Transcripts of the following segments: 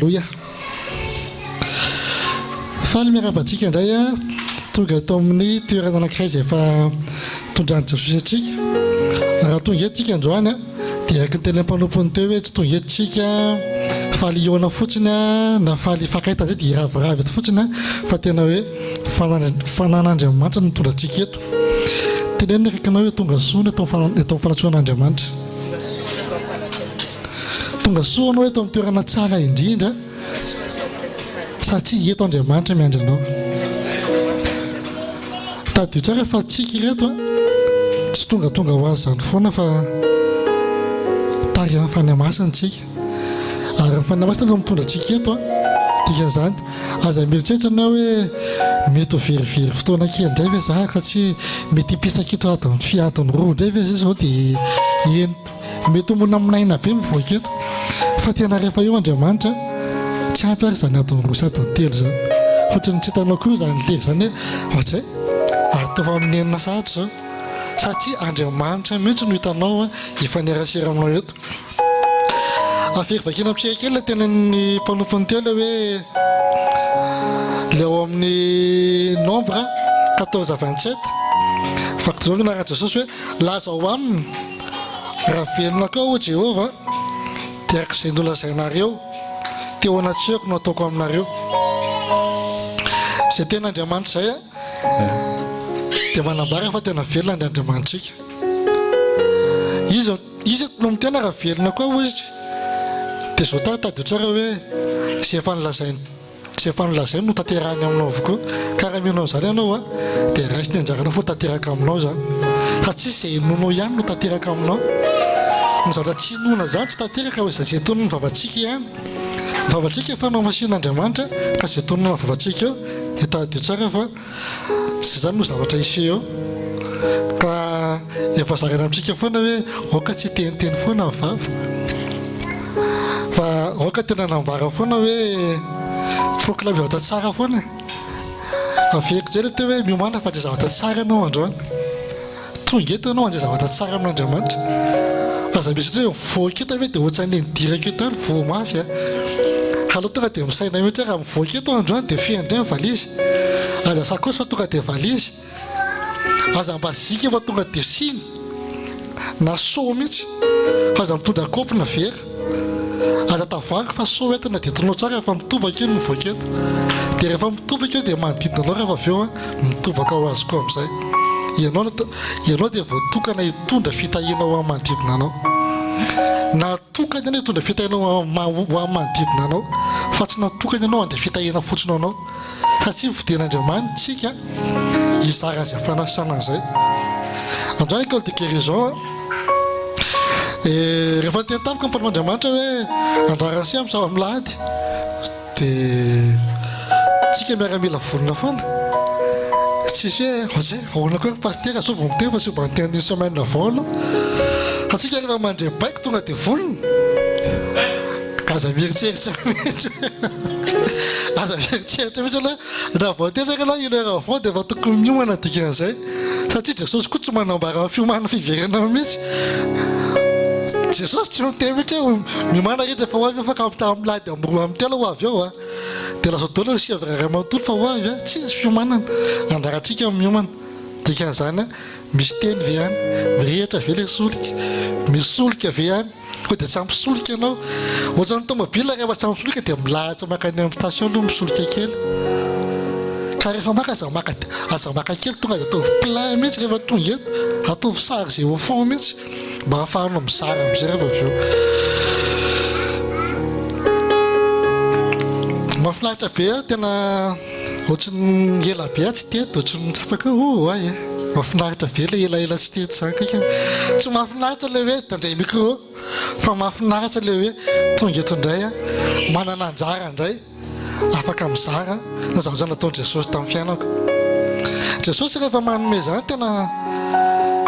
Aleloia. Faly miarahaba antsika indray aho tonga eto amin'ny toerana anankiray izay efa tondran'i Jesosy antsika. Raha tonga eto tsika androany dia araka ny teny mpanompony teo hoe tsy tonga eto tsika faly hihaona fotsiny na faly hifankahita indray dia hiraviravy eto fotsiny fa tena hoe fanan'Andriamanitra no mitondra antsika eto. Teneno ny akaikinao hoe tonga soa ny eto amin'ny fanatsoan'Andriamanitra. Tonga soa anao eto amin'ny toerana tsara indrindra satria eto Andriamanitra miandry anao. Tadidio tsara fa tsika ireto a, tsy tongatonga ho azy izany foana fa tarihan'ny Fanahy Masina tsika. Ary ny Fanahy Masina no mitondra antsika eto a. Dikan'izany, aza mieritreritra ianao hoe mety ho verivery fotoana kely indray ve za ka tsy mety hipetraka eto adiny fi adiny roa indray ve zay zao dia eny Mety ho monamonaina be mivoaka eto fa tena rehefa eo Andriamanitra tsy ampy ary izany adiny roa sy adiny telo izany. Ohatran'ny tsy hitanao koa izany lera izany hoe ohatray ary toa efa amin'ny enina sahady izao satria Andriamanitra mihitsy no hitanao hifanerasera aminao eto. Avery vakiana amintsika kely ilay tenin'ny mpanompony teo ilay hoe ilay ao amin'ny nombre 14 27 vakiko izao ny anaran'i Jesosy hoe lazao aminy Raha velona koa hoy Jehovah, dia araka izay nolazainareo teo anatrehako no hataoko aminareo. Izay tena Andriamanitra izay dia manambara fa tena velona ny Andriamanitsika. Izy, izy no miteny raha velona koa hoy izy. Dia izao tadidio tsara hoe izay efa nolazainy. Izay efa nolazainy no tanterahiny aminao avokoa. Ka raha mino an'izany ianao dia raiso ny anjaranao fa ho tanteraka aminao izany. Fa tsy izay inoanao ihany no tanteraka aminao. Ny zavatra tsy inoana izany tsy tanteraka fa izay tonon'ny vavantsika ihany. Ny vavantsika efa nohamasin'Andriamanitra ka izay tonon'ny vavantsika eo dia tadidio tsara fa Tsy izany no zavatra hiseho eo. Ka efa zaraina amintsika foana hoe aoka tsy hiteniteny foana ny vava. Fa aoka tena hanambara foana hoe proclame zavatra tsara foana. Averiko izay ilay teo hoe miomàna fa handray zavatra tsara ianao androany. Tonga eto ianao handray zavatra tsara amin'Andriamanitra. Fa aza misy hoe mivoaka eto ve dia ohatran'ny nidirako eto ihany, voa mafy a. Aleo tonga dia misaina mihitsy hoe raha mivoaka eto aho androany dia feno indray ny valizy. Aza sakaosy fa tonga dia valizy. Aza mba zika fa tonga dia siny na seau mihitsy. Fa aza mitondra kaopy na vera. Aza tavoahangy fa seau entina dia tonao tsara fa mitobaka io ny mivoaka eto. Dia rehefa mitobaka io dia manodidina anao rehefa avy eo an. Mitobaka ho azy koa amin'izay. Ianao no, ianao dia voatokana hitondra fitahiana ho an'ny manodidina anao. Natokana ianao hitondra fitahiana ho an'ny manodidina anao, fa tsy natokana ianao handray fitahiana fotsiny ho anao. Satria nofidin'Andriamanitra isika hizara an'izay fanasana izay. Androany école de guérison, rehefa niteny tamiko ny mpanompon'Andriamanitra hoe andraran'i se amin'ny lahady, Dia tsika miaramila vonona foana. Tsisy hoe José, ahoana koa ry pasitera zao vao miteny fa tsy mba niteny une semaine avant aloha. Fa tsika rehefa mandre baiko tonga dia vonona. Ka aza mieritreritra mihitsy. Aza mieritreritra mihitsy aloha. Raha vao tezaka ianao une heure avant dia efa tokony miomana dikan'izay. Satria Jesosy koa tsy manambara ny fiomanana fiverenana mihitsy. Jesosy tsy miteny mihitsy hoe miomàna rehetra fa ho avy aho fa ka amin'ny alahady amin'ny roa amin'ny telo ho avy eo a. Dia lazao daholo ny chèvre iray manontolo fa ho avy a. Tsy hisy fiomanana. Anjarantsika ny miomana. Dikan'izany misy teny ve any? Mirehitra ve ilay solika? Misy solika ve any? Koa dia tsy ampy solika ianao. Ohatran'ny tomobile rehefa tsy ampy solika dia milahatra mankany amin'ny station aloha misolika kely. Ka rehefa maka aza maka aza maka kely tonga dia ataovy plein mihitsy rehefa tonga eto. Ataovy chargé au fond mihitsy mba ahafahanao mizara amin'izay rehefa avy eo. Mahafinaritra be ah, tena Ohatran'ny ela be aho tsy teto, ohatran'ny mitsapaka hoe oay e. Mahafinaritra be ilay elaela tsy teto izany kay ka. Tsy mahafinaritra ilay hoe tandray micro fa mahafinaritra ilay hoe tonga eto indray aho, manana anjara indray, afaka mizara ny zavatra nataon'i Jesosy tamin'ny fiainako. Jesosy rehefa manome izany tena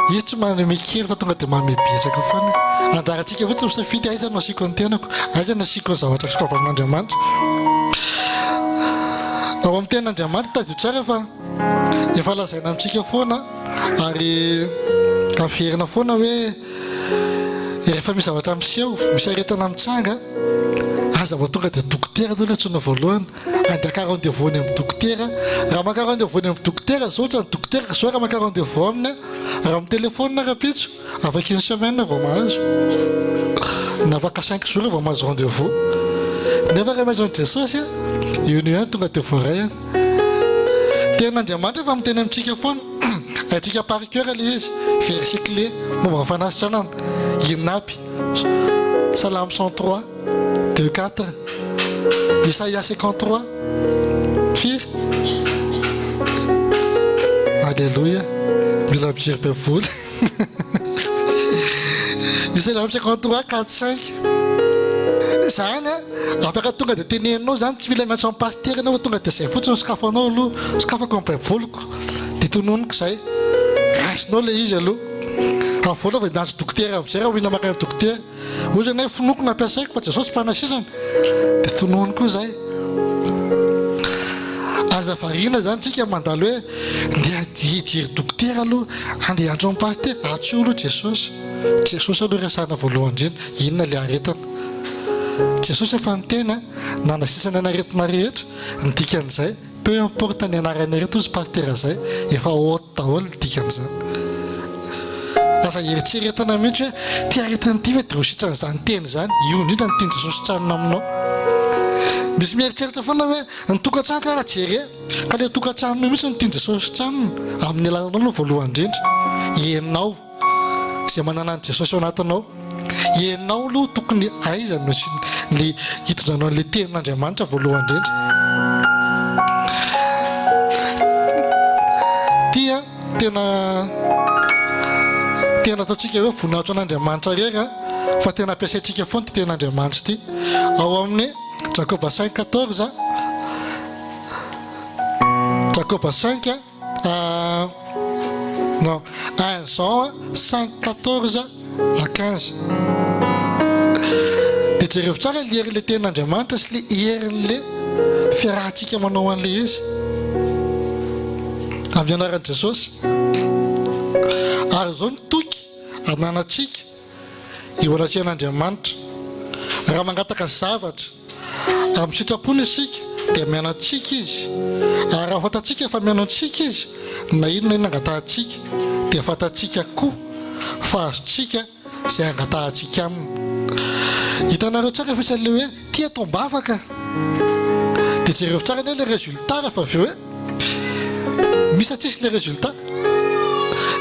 Izy tsy manome kely fa tonga dia manome betsaka foana. Anjarantsika fotsiny misafidy aiza no asiako ny tenako, aiza no asiako ny zavatra azoko avy amin'Andriamanitra. Ao amin'ny tenin'Andriamanitra tadidio tsara fa efa lazaina amintsika foana ary averina foana hoe rehefa misy zavatra miseho, misy aretina mitsanga. Aza vao tonga dia dokotera aloha ilay antsoina voalohany. Andeha haka rendez-vous any amin'ny dokotera. Raha maka rendez-vous any amin'ny dokotera izao ohatra ny dokotera izao raha maka rendez-vous aminy raha mi-téléphone rahampitso afaka une semaine vao mahazo. Na afaka cinq jours vao mahazo rendez-vous. Nefa raha mahazo an'i Jesosy eo no eo ihany tonga dia voaray an. Tenin'Andriamanitra efa miteny amintsika foana. Haintsika par cœur ilay izy. Verset clé momba ny fanasitranana. Inona aby? Salamo 103, 2, 4. Isaia 53, firy? Alléluia. Mila mijery Baiboly. Isaia 53, 4, 5. Zany a, afaka tonga dia teneninao zany, tsy mila miantso an'i pasitera ianao fa tonga dia zay fotsiny sokafanao aloha, sokafako ny baiboliko dia tononiko zay, raisinao ilay izy aloha, avy eo vao miantso dokotera amin'izay raha mila mankany amin'ny dokotera, hoy zany hoe finoako no ampiasaiko fa Jesosy mpanasisana, dia tononiko koa zay. Aza variana zany tsika mandalo hoe ndeha hijery dokotera aloha, andeha hiantso an'i pasitera, antsoy aloha Jesosy, Jesosy aloha resahina voalohany indrindra. Inona ilay aretina? Jesosy efa niteny a, nanasitrana ny aretina rehetra, ny dikan'izay, peu importe ny anaran'ny aretina hozy pasitera zay, efa haute daholo ny dikan'izany. Aza eritreretina mihitsy hoe ity aretina ity ve dia ho sitran'izany teny izany, io indrindra no tian'i Jesosy sitranina aminao. Misy mieritreritra foana hoe ny tokantrano karaha jere, ka ilay tokantranonao mihitsy no tian'i Jesosy sitranina, amin'ny alalanao aloha voalohany indrindra, ianao. Izay manana an'i Jesosy ao anatinao. Ianao aloha tokony aiza no le hitondranao an'ilay tenin'Andriamanitra voalohany indrindra. Ity an, tena tena ataontsika hoe voninahitra an'Andriamanitra irery an, fa tena ampiasaintsika foana ity tenin'Andriamanitra ity. Ao amin'ny Jakoba 5 14, Jakoba 5 Non, 1 Jean 5 14 à 15. Dia jerevo tsara ilay herin'ilay tenin'Andriamanitra sy ilay herin'ilay fiarahantsika manao an'ilay izy. Amin'ny anaran'i Jesosy. Ary izao ny toky ananantsika eo anatrehan'Andriamanitra. Raha mangataka zavatra amin'ny sitrapony isika, dia mihaino antsika Izy. Ary raha fantatsika fa mihaino antsika Izy, na inona na inona angatahantsika, dia fantatsika koa fa azontsika izay angatahantsika Aminy. Hitanareo tsara fa ilay hoe tia atao am-bavaka. Dia jereo tsara anie ilay résultat rehefa avy eo hoe misy sa tsisy ilay résultat.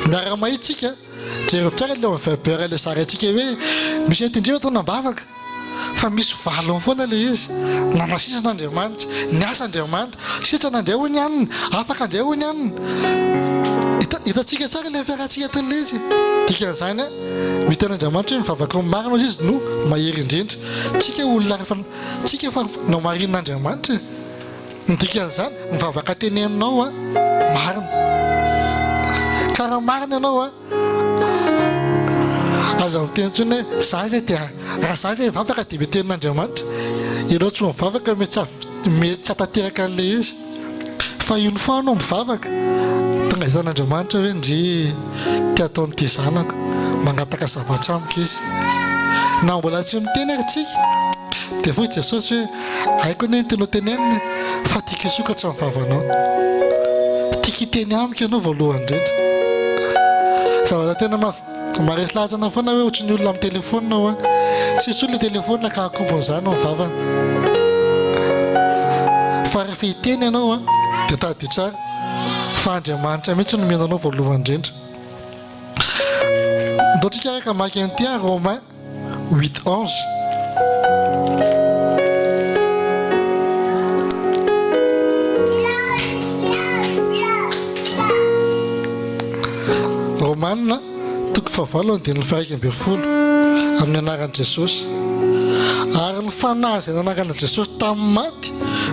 Miara-mahita isika. Jereo tsara ilay ao Viber ilay zaraintsika hoe misy an'ity atao am-bavaka fa misy valiny foana ilay izy. Nanasisana Andriamanitra, niasa Andriamanitra, sitrana indray hoy ny anona, afaka indray hoy ny anona. Hita, hitantsika tsara ilay fiarahantsika teo ilay izy. Dikan'izany, misy tenin'Andriamanitra hoe mivavaka amin'ny marina hozy izy no mahery indrindra. Tsika olona efa, tsika efa nomarinin'Andriamanitra e. Ny dikan'izany, ny vavaka teneninao a, marina. Ka raha marina ianao a, aza miteny intsony hoe za ve dia, raha za ve mivavaka dia mety henon'Andriamanitra. Ianao tsy mivavaka mety tsy mety tsy hahatanteraka an'ilay izy. Fa une fois anao mivavaka, tonga hitan'Andriamanitra hoe ndry ty ataon'ity zanako, mangataka zavatra amiko izy. Na mbola tsy miteny ary tsika, dia hoy Jesosy hoe Haiko anie ny tianao tenenina e, fa tiako hisokatra ny vavanao. Tiako hiteny amiko ianao voalohany indrindra. Zavatra tena maharesy lahatra anao foana hoe ohatry ny olona amin'ny telefaonina hoa. Tsisy olona telefaonina ka hakombon'izany ny vavany. Fa rehefa hiteny ianao a, dia tadidio tsara fa Andriamanitra mihitsy no mino anao voalohany indrindra. Ndao tsika araka hamaky an'ity a, Romains. Huit 11. Romana toko fahavalo andininy faha-11 amin'ny anaran'i Jesosy. Ary ny fanahy izay nanangana Jesosy tamin'ny maty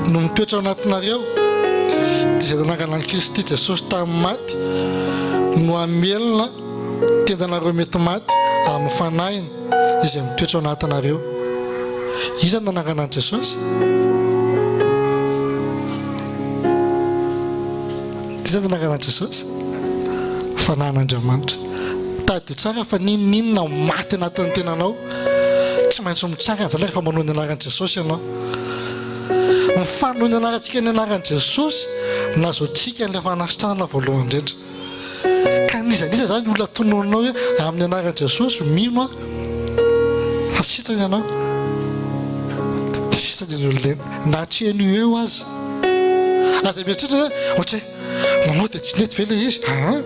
no mitoetra ao anatinareo, dia izay nanangana an'i Kristy Jesosy tamin'ny maty no hamelona tendanareo mety maty amin'ny fanahiny izay mitoetra ao anatinareo. Iza no nanangana an'i Jesosy? Iza no nanangana an'i Jesosy? Fanahin'Andriamanitra. Tadidio tsara fa n'inon'inona maty anatin'ny tenanao. Tsy maintsy mitsangana izany rehefa manohy ny anaran'i Jesosy ianao. Ny fanohy ny anarantsika ny anaran'i Jesosy no ahazoantsika an'ilay fanasitranana voalohany indrindra. Ka n'iza n'iza izany olona tononinao hoe amin'ny anaran'i Jesosy mino aho fa sitrana ianao dia sitrana iny olona iny na tsy heno eo aza. Aza mieritreritra hoe ohatra hoe nanao dia tsy nety ve ilay izy? Aa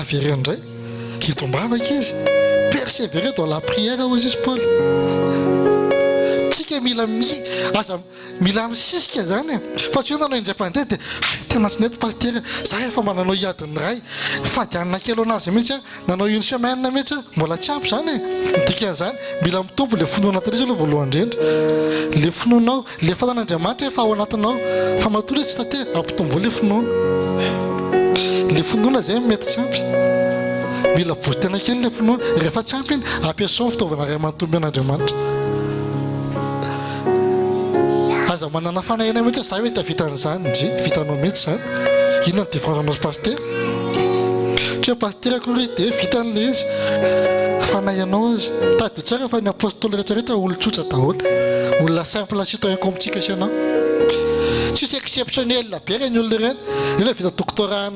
avereno indray. Hitom-bavaka izy. Persévérer dans la prière hoy izy Paoly. Tsika mila mi aza Mila misisika zany e! Fa tsy hoe nanao indray mpandeha dia hay tena tsy nety pasitera, za efa mba nanao hiadin'ny iray, fady hanina kely ho anazy mihitsy aho, nanao une semaine mihitsy aho, mbola tsy ampy zany e! Ny dikan'izany mila mitombo le finoana anatin'izy aloha voalohany indrindra, le finoanao, le fanan'Andriamanitra efa ao anatinao, fa matoa le tsy tanteraka, ampitomboy le finoana, le finoana zay mety tsy ampy, mila boostena kely le finoana, rehefa tsy ampy iny, ampiasao ny fitaovana iray manontolo omen'Andriamanitra. Aza manana fanahiana mihitsy hoe za hoe tavita an'izany, ndry, vitanao mihitsy izany. Inona ny différence anao sy pasitera? Tsy hoe pasitera akory izy dia vitany ilay izy. Fanahianao aza. Tadidio tsara fa ny apostoly rehetra rehetra olon-tsotra daholo. Olona simple citoyen comme tsika sy ianao. Tsisy exceptionnel be ireny olona ireny. Ireny vita doctorat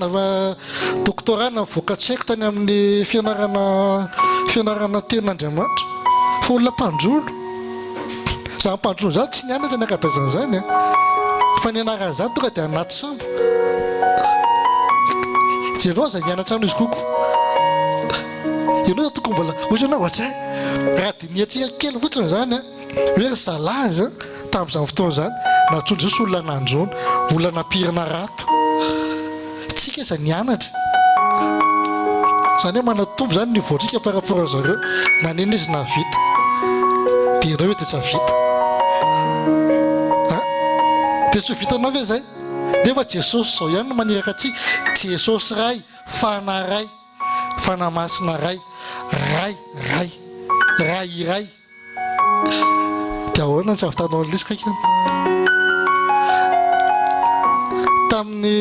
doctorat navoaka tsy haiko tany amin'ny fianarana fianarana tenin'Andriamanitra. Fa olona mpandrono. Izany mpandrono izany tsy nianatra ny ankabeazan'izany an. Fa ny anaran'izany tonga dia anaty sambo. Jereo aza nianatra noho izy kokoa. Ianao aza tokony mbola ohatra ianao ohatray raha dinihantsika kely fotsiny izany an, hoe ry zalahy aza tamin'izany fotoana izany nantsoin-dry zareo olona nandrono, olona nampirina rato. Tsika aza nianatra. Izany hoe manatombo izany niveau tsika par rapport an zareo. Nanina izy nahavita. Dia ianao ve dia tsy hahavita? An? Dia tsy ho vitanao ve izay? Nefa Jesosy izao ihany no maniraka antsika. Jesosy Ray, Fanahy Ray, Fanahy Masina Ray, Ray, Ray, Ray iray. Dia ahoana no tsy ahavitanao an'ilay izy kaiky? Tamin'ny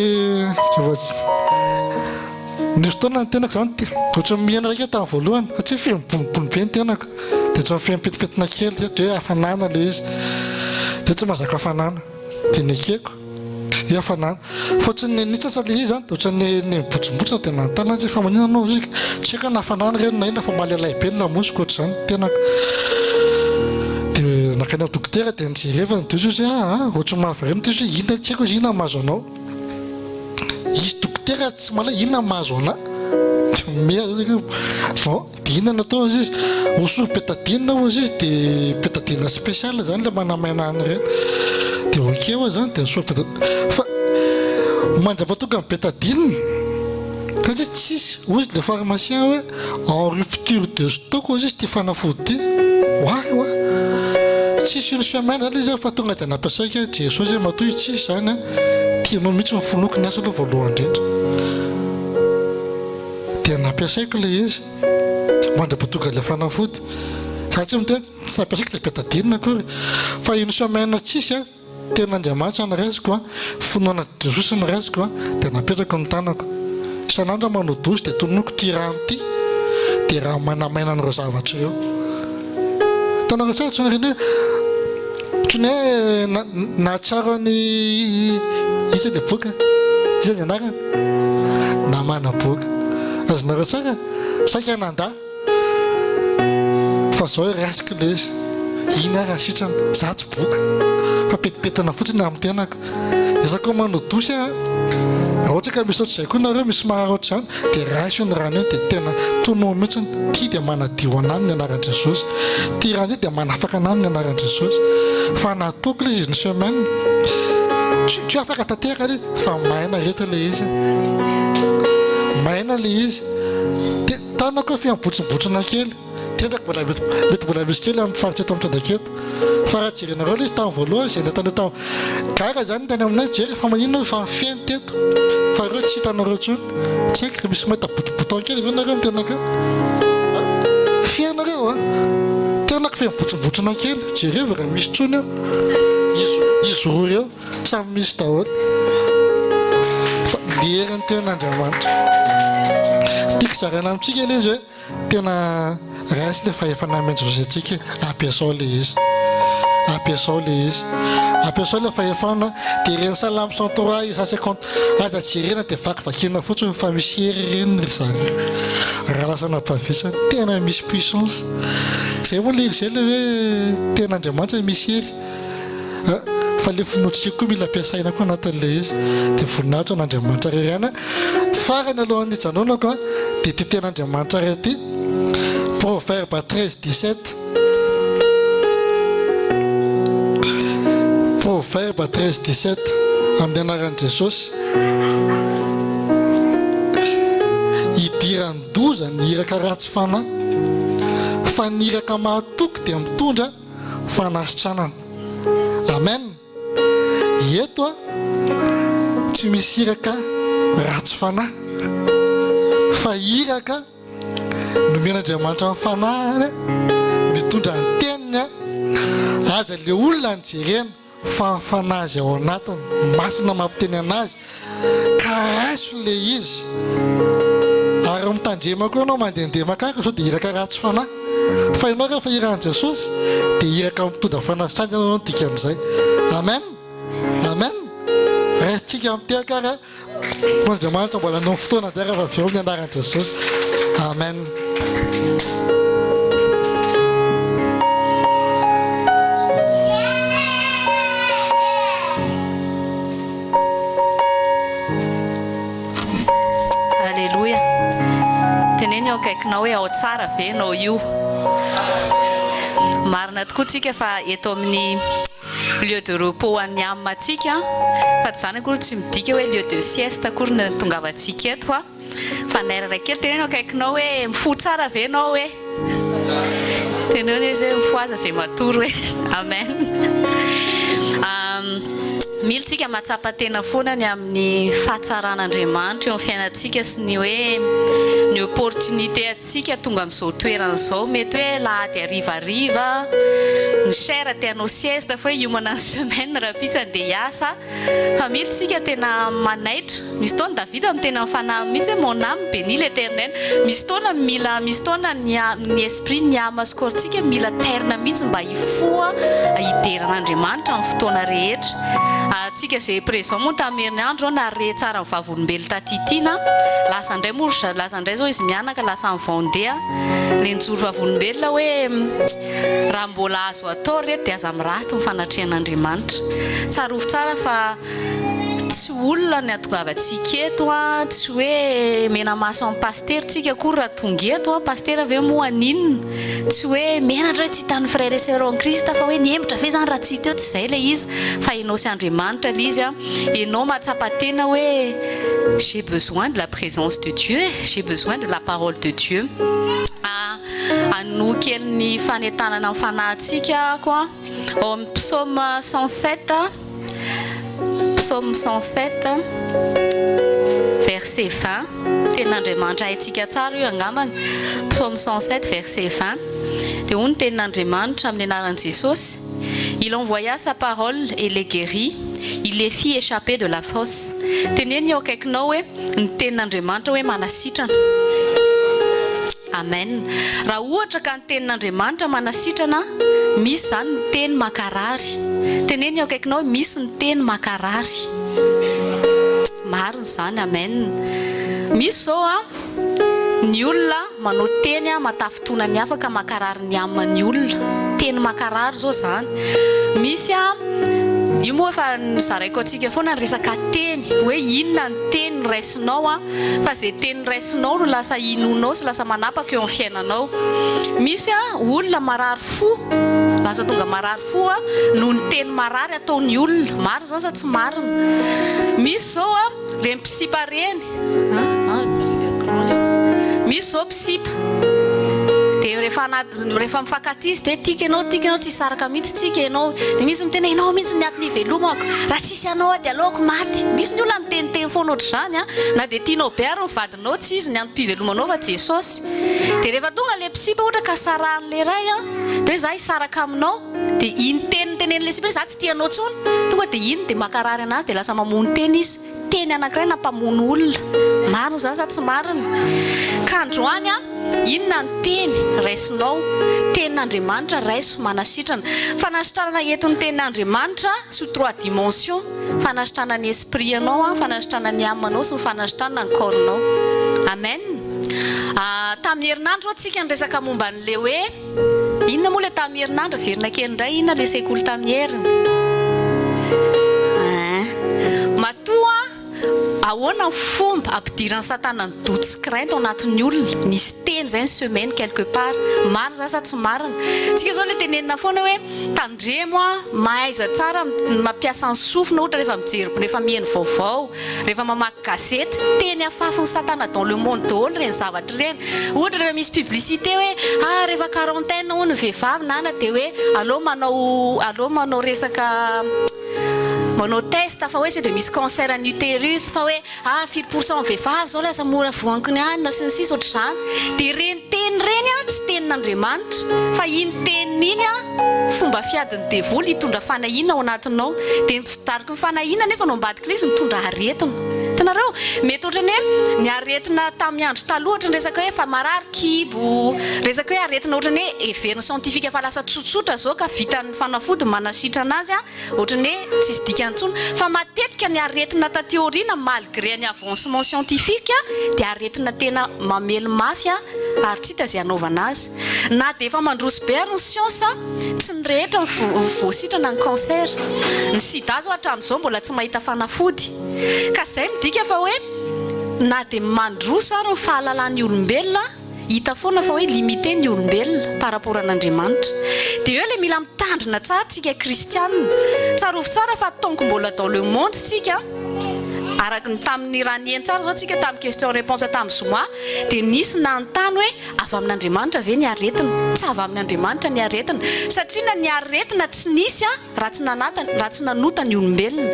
nisy fotoana ny tenako izany dia ohatran'ny mihenatra kely tamin'ny voalohany satria feno bonibony be ny tenako dia ohatran'ny feno pentipentina kely dia hoe hafanana ilay izy dia tsy mahazaka hafanana dia nekeko. Io hafanana. Fa ohatran'ny nanitsatra ilay izy an, dia ohatran'ny nibotsimbotsina dia nanontany aho fa maninona anao izy tsy haiko na hafanana ireny na inona fa malalay be ny lamosiko ohatr'izany ny tenako. Dia nankany amin'ny dokotera dia nijerevany dia hoy izy hoe aa ohatran'ny mahavariana ity izy hoe inona tsy haiko izy inona mahazo anao. Izy dokotera tsy mahalala inona mahazo anà. Dia miha bon. Dia inona no atao hozy izy? Hosory betadine hozy izy dia betadine spécial izany ilay manamaina an'ireny. Dia ok ho'a izany dia hosory betadine. Fa mandrapa tonga ny betadine satria tsisy hozy ilay pharmacien hoe en rupture de stock hozy izy ity fanafody ity. Oay oa. Tsisy une semaine izany ilay izy fa tonga dia nampiasaiko hoe Jesosy hoe matoa io tsisy izany an, tianao mihitsy ny finoako ny asa aloha voalohany indrindra. Dia nampiasaiko ilay izy mandra-pahatonga ilay fanafody. Za tsy miteny tsy nampiasaiko ilay betadine akory fa une semaine tsisy an, tenin'Andriamanitra no raisiko an, finoana Jesosy no raisiko an, dia napetrako ny tanako. Isan'andro aho manao douche dia tononiko ity rano ity dia rano manamaina an'ireo zavatra ireo. Hitanareo tsara tsy ireny hoe ohatran'ny hoe nahatsiaro an'i iza ilay boka? Iza ny anarany? Namana boka. Azonareo tsara? Saika nandà. Fa zao raisiko ilay izy. Iny aho raha sitrana. Za tsy boka. Fa petipetina fotsiny amin'ny tenako. Isaky ny manao douche aho, raha ohatra ka misy ohatr'izay koa nareo, misy marary ohatr'izany, dia raiso iny rano iny dia tena tonono mihitsy. Ity dia manadio anah amin'ny anaran'i Jesosy. Ity rano ity dia manafaka anah amin'ny anaran'i Jesosy. Fa nataoko ilay izy une semaine. Tsy tsy hoe afaka tanteraka ilay izy fa maina reto ilay izy. Maina ilay izy. Dia tanako hoe feno botsombotsona kely. Tendako mbola mety mety mbola misy kely amin'ny faritra eto amin'ny Trandaka eto. Fa raha jerenareo ilay izy tamin'ny voalohany izay nataonay tamin'ny gaga izany ny tany aminay mijery fa maninona fa feno teto fa ireo tsy hitanareo intsony. Tsy haiko raha misy mahita bouton kely ve nareo amin'ny tenaka? Feno ireo an! Tenako feno botsombotsona kely. Jerevo raha misy intsony eo. Izy izy roa ireo samy misy daholo. Fa ny herin'ny tenin'Andriamanitra. Tiako zaraina amintsika ilay izy hoe. Tena. Raiso ilay fahefana nomen'i Jesosy antsika, ampiasao ilay izy. Ampiasao ilay izy. Ampiasao ilay fahefana, dia ireny Salamo 103, Isa 50, aza jerena dia vakivakiana fotsiny fa misy hery ireny ry zareo. Raha lasa nampavisana, tena misy puissance. Izay moa ilay hery izay ilay hoe tena Andriamanitra misy hery. Fa ilay finoantsika koa mila ampiasaina koa anatin'ilay izy. Dia voninahitra ho an'Andriamanitra irery ihany. Farany alohan'ny hijanonako dia ity tenin'Andriamanitra iray ity. Proverbe 13, 17. Proverbe 13, 17. Amin'ny anaran'i Jesosy. Idiran-doza ny iraka ratsy fanahy. Fa ny iraka mahatoky dia mitondra fanasitranana. Amen. Eto a, tsy misy iraka ratsy fanahy, fa iraka nomen'Andriamanitra ny fanahiny mitondra ny teniny, aza le olona no jerena. Fa ny fanahy izay ao anatiny, masina mampiteny anazy, ka raiso ilay izy. Ary mitandrema koa ianao mandehandeha makaka sao dia iraka ratsy fanahy. Fa ianao rehefa irahan'i Jesosy dia iraka mitondra fanasana ianao no dikan'izay. Amen. Amen. Raisintsika mitehaka ary Andriamanitra mbola hanao fotoana indray rehefa avy eo amin'ny anaran'i Jesosy. Amen. Aleloia. Teneno eo akaikinao hoe ao tsara ve ianao io? Marina tokoa tsika fa eto amin'ny Lieu de repos ho an'ny âme antsika fa tsy izany akory tsy midika hoe lieu de sieste akory ny tongavantsika eto a! Fanairana kely, teneno akaikinao hoe mifoha tsara ve ianao hoe? Teneno izy hoe mifohaza izay matory hoe. Amen. Mila tsika mahatsapa tena foana ny amin'ny fahatsaran'Andriamanitra eo amin'ny fiainantsika sy ny hoe ny opportunité antsika tonga amin'izao toerana izao. Mety hoe alahady harivariva, ny chair te hanao sieste fa hoe hiomana ny semaine rahampitso handeha hiasa. Fa mila tsika tena manaitra. Misy fotoana Davida miteny amin'ny fanahiny mihitsy hoe mon âme bénit l'Eternel. Misy fotoana mila misy fotoana ny ny esprit ny âme sy corps tsika mila tairina mihitsy mba hifoha hidera an'Andriamanitra amin'ny fotoana rehetra. Antsika izay présent moa tamin'ny herinandro izao nahare tsara ny vavolombelona taty Tiana. Lasa indray moa ry lasa indray izao izy mianaka lasa any Vendée. Ilay nijoro vavolombelona hoe raha mbola azo atao ry reto dia aza miraty ny fanatrehan'Andriamanitra. Tsarovy tsara fa tsy olona ny hatongavantsika eto an, tsy hoe mena-maso amin'ny pasitera tsika akory raha tonga eto an, pasitera ve moa haninona? Tsy hoe menatra hoe tsy hitan'ny frères et sœurs en Christ fa hoe nihemotra ve izany raha tsy hita eo, tsy izay ilay izy fa ianao sy Andriamanitra ilay izy an, ianao mahatsapa tena hoe j'ai besoin de la présence de Dieu e, j'ai besoin de la parole de Dieu. Hanohy kely ny fanentanana ny fanahintsika ako an, ao amin'ny psaume 107, Psaume 107, verset 20. Tenin'Andriamanitra haintsika tsara io angambany. Psaume 107, verset 20. Dia hoy ny tenin'Andriamanitra amin'ny anaran'i Jesosy, Il envoya sa parole et les guérit, il les fit échapper de la fosse. Teneno eo akaikinao hoe, Ny tenin'Andriamanitra hoe manasitrana. Amen. Raha ohatra ka ny tenin'Andriamanitra manasitrana, misy izany ny teny mankarary. Teneno eo akaikinao hoe misy ny teny mankarary. Marina izany, amen. Misy izao an, ny olona manao teny matafintohina ny hafa ka mankarary ny âme ny olona. Teny mankarary izao izany. Misy an, io moa efa nozaraiko antsika foana ny resaka teny, hoe inona ny teny raisinao an. Fa izay teny raisinao no lasa inoanao sy lasa manapaka eo amin'ny fiainanao. Misy olona marary fo, lasa tonga marary fo noho ny teny marary ataon'ny olona. Marina izany sa tsy marina? Misy izao ireny mpisipa ireny, misy izao mpisipa dia rehefa anaty Rehefa mifankatia izy dia tiako ianao, tiako ianao, tsy hisaraka mihitsy tsika ianao. Dia misy miteny hoe ianao mihitsy ny antony ivelomako, raha tsisy anao aho dia aleoko maty. Misy ny olona miteniteny foana ohatr'izany an, na dia tianao be ary ny vadinao tsy izy ny antom-pivelomanao fa Jesosy. Dia rehefa tonga ilay mpisipa ohatra ka sarahan'ilay iray an, dia hoe za hisaraka aminao, dia iny teny notenenin'ilay sipa hoe za tsy tia anao intsony, tonga dia iny dia mankarary an'azy dia lasa mamono tena izy. Teny anankiray nampamono olona. Marina izany sa tsy marina? Ka androany an. Inona ny teny raisinao? Tenin'Andriamanitra raiso manasitrana. Fanasitranana entin'ny tenin'Andriamanitra sous trois dimensions, fanasitrana ny esprit anao, fanasitrana ny âme anao sy ny fanasitranana ny corps nao. Amen. Tamin'ny herinandro zao tsika niresaka momba an'le hoe inona moa le tamin'ny herinandro, averina kely indray inona le sekoly tamin'ny heriny? Hein. Matoa Ahoana ny fomba ampidiran'i satana ny doute sy crainte ao anatin'ny olona? Nisy teny izay ny semaine quelque part. Marina izany sa tsy marina? Tsika izao ilay tenenina foana hoe tandremo a, mahaiza tsara mampiasa ny sofina ohatra rehefa mijery rehefa miheno vaovao, rehefa mamaky gazety, teny afafin'i satana dans le monde daholo ireny zavatra ireny. Ohatra rehefa misy publicité hoe ah rehefa quarantaine hono ny vehivavy nana dia hoe aleo manao aleo manao resaka Manao test fa hoe sao dia misy cancer ny utérus fa hoe ah firy pourcent ny vehivavy zao lasa mora voankiny anona sy ny sisa ohatr'izany. Dia ireny teny ireny an tsy tenin'Andriamanitra fa iny teniny iny an fomba fiadin'ny devoly hitondra fanahiana ao anatinao. Dia ny fidariky ny fanahiana anefa no ambadik'ilay izy mitondra aretina. Hitanareo? Mety ohatran'ny hoe ny aretina tamin'ny andro taloha ohatran'ny resaka hoe efa marary kibo, resaka hoe aretina ohatran'ny hoe heverin'ny scientifique fa lasa tsotsotra zao ka vitan'ny fanafody manasitrana azy an. Ohatran'ny hoe tsisy dikany intsony. Fa matetika ny aretina taty aoriana malgré ny avancement scientifique dia aretina tena mamely mafy ary tsy hita izay hanaovana azy. Na dia efa mandroso be ary ny siansa, tsy ny rehetra no voasitrana ny cancer. Ny sida izao hatramin'izao mbola tsy mahita fanafody. Ka izay midika fa hoe na dia mandroso ary ny fahalalan'ny olombelona, Hita foana fa hoe limité ny olombelona par rapport an'Andriamanitra. Dia eo ilay mila mitandrina tsara tsika kristiana. Tsarovy tsara fa tant que mbola dans le monde tsika, araka ny tamin'ny raha niheno tsara izao tsika tamin'ny question réponse tamin'ny zoma dia nisy nanontany hoe avy amin'Andriamanitra ve ny aretina? Tsy avy amin'Andriamanitra ny aretina satria na ny aretina tsy nisy raha tsy nanata, raha tsy nanota ny olombelona.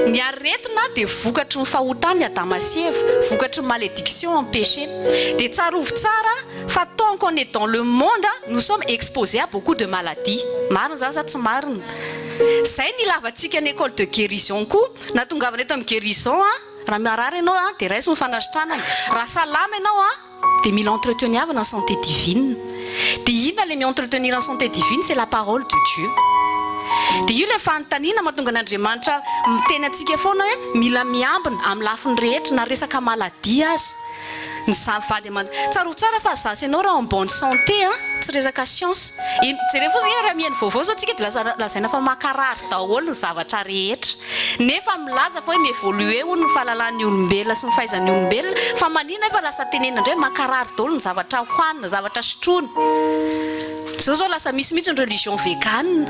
Ny aretina dia vokatry ny fahotan' i Adama sy Eva, vokatry ny malédiction en péché. Dia tsarovy tsara fa tant qu'on est dans le monde, nous sommes exposés à beaucoup de maladies. Marina izany sa tsy marina? Izay no ilavantsika ny école de guérison koa. Nahatongavana eto amin'ny guérison, raha marary ianao dia raiso ny fanasitranana. Raha salama ianao, Dia mila entreteniavana ny santé divine. Dia inona ilay mi-entretenir ny santé divine? C'est la parole de Dieu. Dia io ilay fanontaniana mahatonga an'Andriamanitra miteny antsika foana hoe mila miambina amin'ny lafiny rehetra na resaka maladie aza. Ny za vady aman tsarovy tsara fa za sy ianao raha en bonne santé an, tsy resaka science. Jereo fotsiny hoe raha mihaino vaovao izao tsika dia lasa lazaina fa mankarary daholo ny zavatra rehetra. Nefa milaza fa hoe mi-evoluer hono ny fahalalan'ny olombelona sy ny fahaizan'ny olombelona, fa maninona nefa lasa tenenina indray hoe mankarary daholo ny zavatra hohanina, zavatra sotroina. Zao zao lasa misy mihitsy ny religion vegan,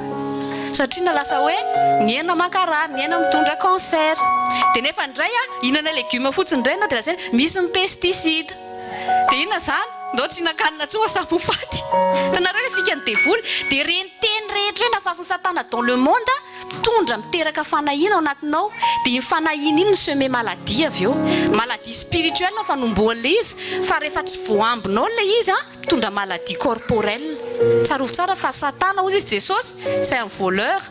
satria na lasa hoe ny hena mankarary, ny hena mitondra cancer. Dia nefa indray a, hihinana legioma fotsiny indray ianao dia lazaina misy ny pesticide. Dia inona izany? Ndao tsy hihinan-kanina intsony fa samy ho faty. Hitanareo ilay fikan'ny devoly? Dia ireny teny rehetra ireny afafin'i satana dans le monde, Mitondra, miteraka fanahiana ao anatinao, dia iny fanahiana iny mi-semer maladie avy eo. Maladie spirituelle ny fanombohan'ilay izy, fa rehefa tsy voambinao ilay izy an, mitondra maladie corporelle. Tsarovy tsara fa Satana hozy izy Jesosy, c'est un voleur,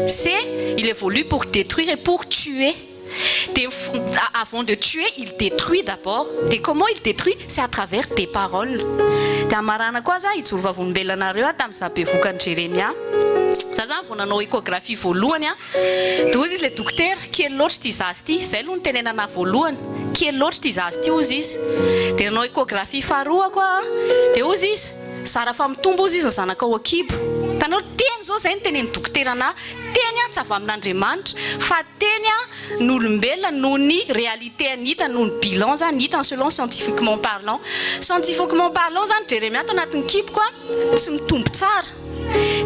c'est, il évolue pour détruire et pour tuer. Dia avant de tuer, il détruit d'abord. Dia comment il détruit? C'est à travers des paroles. Dia hamaranako azy aho, hijoro vavolombelona anareo aho tamin'izaho bevokan'i Jeremia. Za zany vao nanao échographie voalohany an, dia hozy izy ilay dokotera, kely loatra ity zaza ity, izay aloha no nitenenana ahy voalohany, kely loatra ity zaza ity hozy izy. Dia nanao échographie faharoa aho koa an, dia hozy izy, zara fa mitombo hozy izy ny zanakao an-kibo. Hitanareo, teny izao izay no tenenin'ny dokotera anah, teny an tsy avy amin'Andriamanitra fa teny an n'olombelona noho ny réalité ny hitany, noho ny bilan zany hitany selon scientifiquement parlant. Scientifiquement parlant zany Jeremia ato anatin'ny kiboko an tsy mitombo tsara.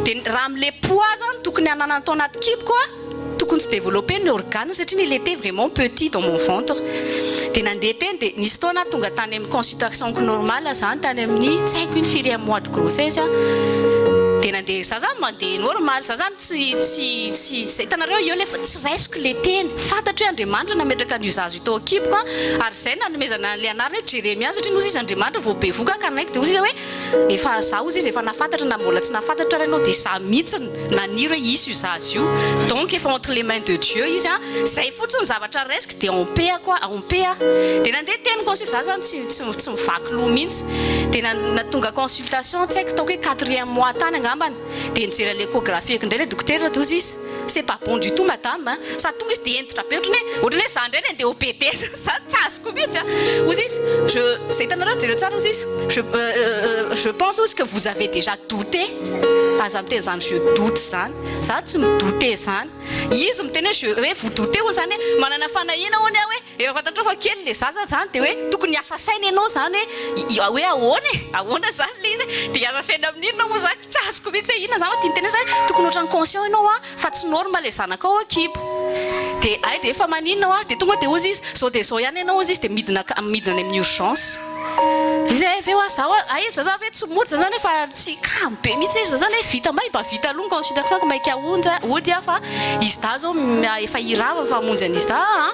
Dia raha amin'ilay poids zany tokony hananany tao anaty kiboko an, tokony tsy développer ny organe satria il était vraiment petit dans mon ventre. Dia nandeha teny dia nisy fotoana aho tonga tany amin'ny consultation-ko normale zany tany amin'ny tsy haiko ino firy mois de grossesse aho. Dia. nandeha za zany mandeha normal, za zany tsy tsy tsy tsy hitanareo eo le tsy raisiko le teny, fantatro hoe Andriamanitra nametraka an'io zaza io tao an-kiboko an, ary izay nanomezana an'le anarana hoe Jeremia satria nozy izy Andriamanitra vao bevoka ka naiko dia hozy izy hoe efa za hozy izy efa nahafantatra na mbola tsy nahafantatra ary ianao dia za mihitsy naniry hoe hisy io zaza io, donc efa entre les mains de Dieu izy an, zay fotsiny zavatra raisiko dia en paix ko en paix aho, dia nandeha teny conseil za zany tsy tsy tsy mivaky loha mihitsy, dia na tonga consultation tsy haiko ataoko hoe quatrième mois tany angambany, dia nijery an'ilay échographie-ko indray ilay dokotera dia hozy izy c'est pas bon du tout madame a, sady tonga izy dia hentitra be ohatran'ny hoe ohatran'ny hoe za indray no andeha ho BD za tsy azoko mihitsy a, hozy izy je zay hitanareo jereo tsara hozy izy je je pense hozy que vous avez déjà douté, aza miteny izany je doute izany, za tsy mi-douter izany, izy miteny hoe je hoe vous doutez hono izany hoe manana fanahiana hono aho hoe Efa fantatrao fa kely le zaza zany de hoe tokony hiasa saina ianao zany hoe hoe ahoana e, ahoana zany le izy e, de hiasa saina amin'ny inona moa zany, tsy azoko mihitsy hoe inona zany fa tiany tenenina zany tokony ohatran'ny conscient ianao an fa tsy norme le zanakao ao an-kibo, de hay de efa maninona hoa, de tonga de hozy izy zao de zao ihany ianao hozy izy de midina midina any amin'ny urgence. Izy hoe ve hoa zaho hay za zany ve tsy mody za zany efa tsy kamo be mihitsy izy za zany hoe vita may mba vita aloha ny consultation ko maika honja hody aho fa izy dahy zao efa hirava fa hamonjy an'izy dahy aa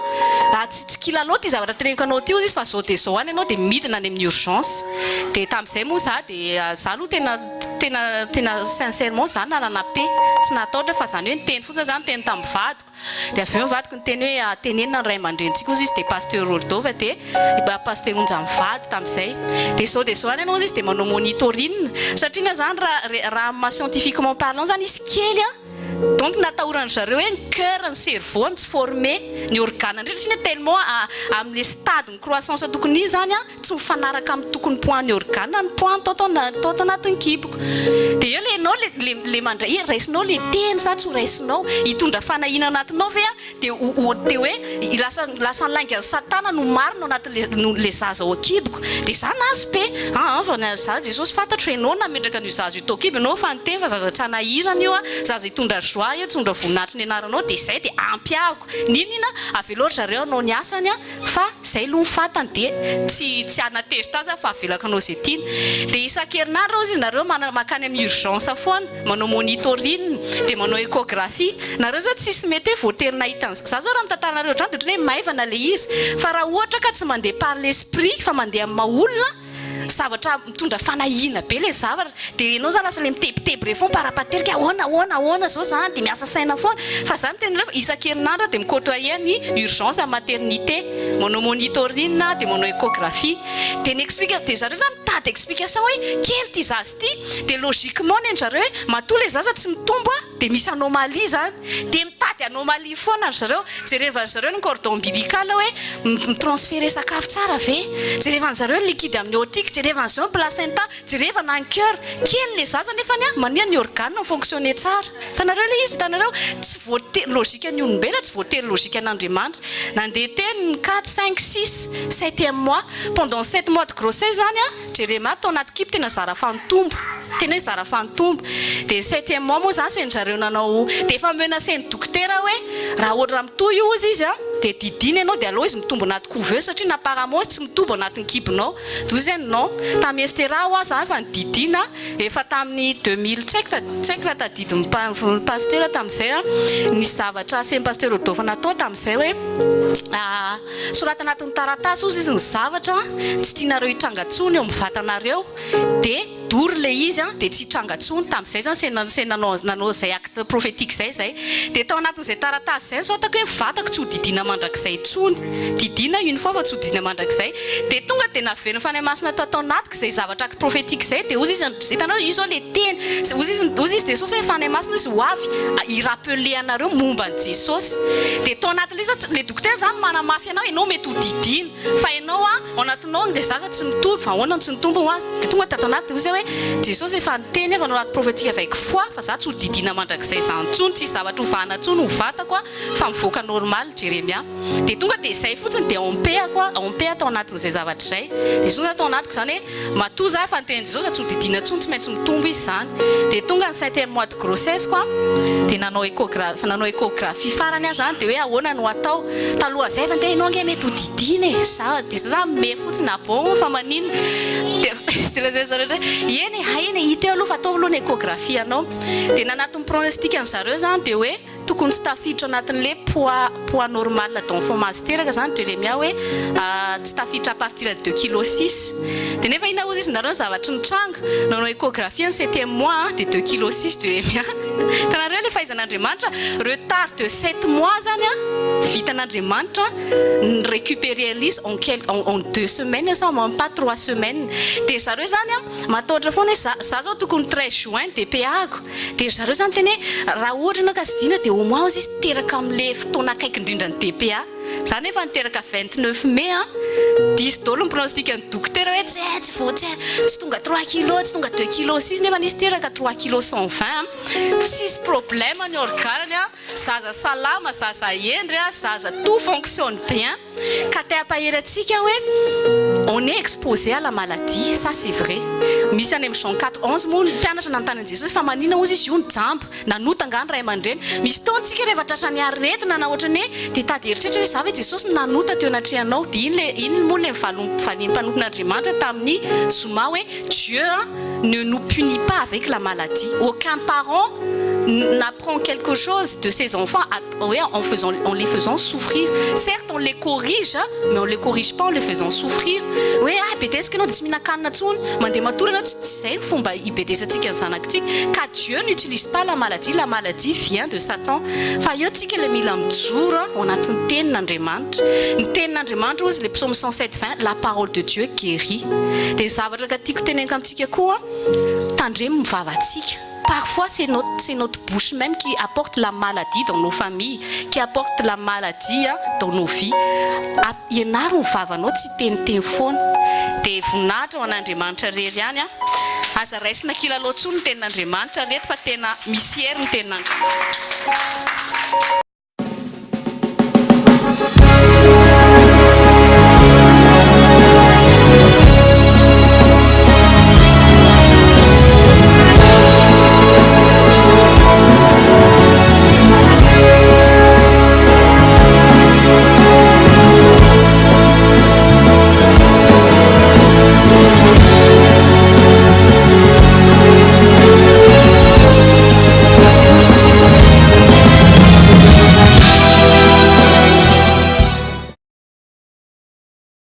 raha tsy tsy kilalao ty zavatra teneniko anao ty hozy izy fa zao de zao any ianao de midina any amin'ny urgence de tamin'izay moa za de za aloha tena tena tena sincèrement za nanana paix tsy natahotra fa zany hoe niteny fotsiny za niteny tamin'ny vadiko Dia avy eo ny vadiko niteny hoe tenenina ny ray aman-drenintsika hozy izy dia Pasteur Roldova dia Pasteur Onja mivady tamin'izay. Dia izao dia izao ihany ianao hozy izy dia manao monitoring satria na izany raha raha amin'ny maha scientifiquement parlant izany izy kely an, donc natahoran-dry zareo hoe ny cœur, ny cerveau no tsy formé, ny organe indrindra satria tellement amin'ilay stade ny croissance tokony hisy izany an, Tsy mifanaraka amin'ny tokony poids ny organe ny poids tao tao tanatin'ny kiboko. Dia eo le ianao le le le mandray hoe raisinao le teny sa tsy ho raisinao? Hitondra fanahiana anatinao ve an? Dia ho ho dia hoe lasa lasa ny laingan'i satana no marina ao anatin'le no le zaza ao an-kiboko. Dia za nahazo pe an fa na za Jesosy fantatro fa ianao nametraka an'io zaza io tao an-kibo ianao fa niteny fa zaza tsy hanahirana io an, zaza hitondra joie io, hitondra voninahitry ny anaranao dia izay dia ampy ahako. N'inon'inona avelao ry zareo hanao ny asany an. Fa zay aloha ny fantany dia tsy tsy hanatezitra azy aho fa avelako hanao izay tiany. Dia isan-kerinandro hozy izy nareo mankany amin'ny urgence foana, manao monitoring, dia manao echographie. Nareo zao tsisy mety hoe voatery nahita an'izao. Za zao raha mitantara anareo ohatr'izany dia ohatran'ny hoe maivana ilay izy. Fa raha ohatra ka tsy mandeha par l'esprit fa mandeha amin'ny maha olona, zavatra mitondra fanahiana be ilay zavatra dia ianao zany lasa ilay mitebiteby re foana parapaterika ahoana ahoana ahoana zao zany dia miasa saina foana fa za miteny anareo fa isan-kerinandro aho dia mi-côtoyer ny urgence amin'ny maternité manao monitoring dia manao échographie dia ny explique dia zareo zany mitady explication hoe kely ity zaza ity dia logiquement ny an-dry zareo hoe matoa ilay zaza tsy mitombo a dia misy anomalie zany dia mitady anomalie foana ry zareo, jerevan-dry zareo ny cordon ombilical hoe mi-transferer sakafo tsara ve, jerevan-dry zareo ny liquide amniotique, jerevan-dry zareo ny placenta, jerevana ny cœur, kely le zaza nefany an mania ny organe mi-fonctionner tsara, hitanareo le izy, hitanareo, tsy voatery logique ny olombelona tsy voatery logique an'Andriamanitra, nandeha teny ny quatre, cinq, six, septième mois, pendant sept mois de grossesse zany an, Jeremia tao anaty kibo tena zara fa nitombo, tena hoe zara fa nitombo. Dia ny septième mois moa izany sendry zareo nanao, dia efa menacer-n'ny dokotera hoe raha ohatra mitohy io hozy izy an, dia didiana ianao dia aleo izy mitombo anaty couveuse satria na apparemment izy tsy mitombo anatin'ny kibonao. Dia hozy izy hoe non. Tamin'ny Estera ho'a izany efa nodidiana, efa tamin'ny 2000 tsy haiko tsy haiko raha tadidin'ny pasitera tamin'izay an, nisy zavatra asain'ny pasitera Rodolphe natao tamin'izay hoe Soraty anatin'ny taratasy ozy izy ny zavatra tsy tianareo hitranga tsony eo amin'ny vatanareo dia dory ilay izy an dia tsy hitranga tsony, tamin'izay zany se se nanao nanao izay acte prophétique izay zay dia tao anatin'izay taratasy izay nosoratako hoe ny vatako tsy ho didiana mandrakizay tsony, didiana une fois fa tsy ho didiana mandrakizay, dia tonga dia naverin'ny Fanahy Masina tato anatiko izay zavatra acte prophétique izay dia ozy izy hitanareo io zao ilay teny, ozy izy ozy izy Jesosy hoe Fanahy Masina izy ho avy hi-rappeler anareo momba an'i Jesosy dia tao anatin'ilay izy ilay dokotera zany manamafy anao ianao mety ho didiana fa ianao a ao anatinao ilay zaza tsy mitombo fa ahoana no tsy nitombo ho azy dia tonga tato anaty dia hoy zay hoe Jesosy efa niteny efa nanao acte prophétique avec foi fa za tsy ho didiana mandrakizay zany intsony tsisy zavatra hovahana intsony ho vatako a fa mivoaka normal Jeremia dia tonga dia izay fotsiny dia en paix ako a en paix tao anatin'izay zavatra izay dia tonga tao anatiko izany hoe matoa za efa niteny Jesosy fa tsy ho didiana intsony tsy maintsy mitombo izy izany dia tonga ny septième mois de grossesse ko a dia nanao échogra nanao échographie farany aho izany dia hoe ahoana no atao talohan'izay efa niteny ianao ange mety ho didiana e za dia za zany me fotsiny ah bon fa maninona dia izy. Dia lazain'ny zareo indray hoe eny e, hay eny e, hita eo aloha fa ataovy aloha ny échographie anao. Dia nanatin'ny pronostic an-dry zareo izany dia hoe tokony tsy tafiditra anatin'ilay poids poids normal d'enfant mahazo teraka izany Jeremia hoe tsy tafiditra à partir de deux kilos six. Dia nefa inona hozy izy nareo ny zavatry nitranga? Nanao échographie ny septième mois dia deux kilos six Jeremia. Hitanareo ilay fahaizan'Andriamanitra? Retard de sept mois izany an, vitan'Andriamanitra ny récupérer an'ilay izy en quel en en deux semaines sa même pas trois semaines. Dia ry zareo izany an, matahotra foana hoe za za zao tokony treize juin DPA-ko. Dia ry zareo izany tena hoe raha ohatra ianao ka tsy dina dia au moins hozy izy teraka amin'ilay fotoana akaiky indrindra ny DPA. Za nefa niteraka 29 mai an, diso daholo ny pronostic ny dokotera hoe tsy tsy vao tsy tsy tonga trois kilos, tsy tonga deux kilos six nefa izy teraka trois kilos 120 an, tsisy problème ny organe-ny an, zaza salama, zaza hendry an, zaza tout fonctionne bien, ka te hampahery antsika hoe on est exposé à la maladie, ça c'est vrai, misy any amin'ny Jean 4, 11 moa ny mpianatra nanontany an'i Jesosy fa maninona hozy izy io no jamba, Nanota angaha ny ray aman-dreny? Misy fotoana tsika rehefa tratran'ny aretina na ohatran'ny hoe dia tady eritreritra hoe za ve Jesosy no nanota teo anatrehanao? Dia iny ilay iny moa ilay valian'ny mpanompon'Andriamanitra tamin'ny zoma hoe Dieu ne nous punit pas avec la maladie. Aucun parent n'apprend quelque chose de ses enfants à hoe en faisant en les faisant souffrir. Certes on les corrige mais on les corrige pas en les faisant souffrir. Hoe ah bedesiko ianao dia tsy mihinan-kanina intsony, mandeha matory ianao, tsy izay ny fomba hibedesantsika ny zanakitsika. Ka Dieu n'utilise pas la maladie, la maladie vient de Satan. Fa eo tsika ilay mila mijoro ao anatin'ny tenin'Andriamanitra. Ny tenin'Andriamanitra hozy ilay psaume 107 20, la parole de Dieu guérit. Dia ny zavatra ka tiako teneniko amintsika koa, tandremo ny vavantsika. Parfois c'est notre c'est notre bouche même qui apporte la maladie dans nos familles, qui apporte la maladie dans nos vies. Ianaro ny vavanao tsy hiteniteny foana. Dia voninahitra ho an'Andriamanitra irery ihany an. Aza raisina kilalao intsony ny tenin'Andriamanitra reto fa tena misy hery ny tenin'Andriamanitra.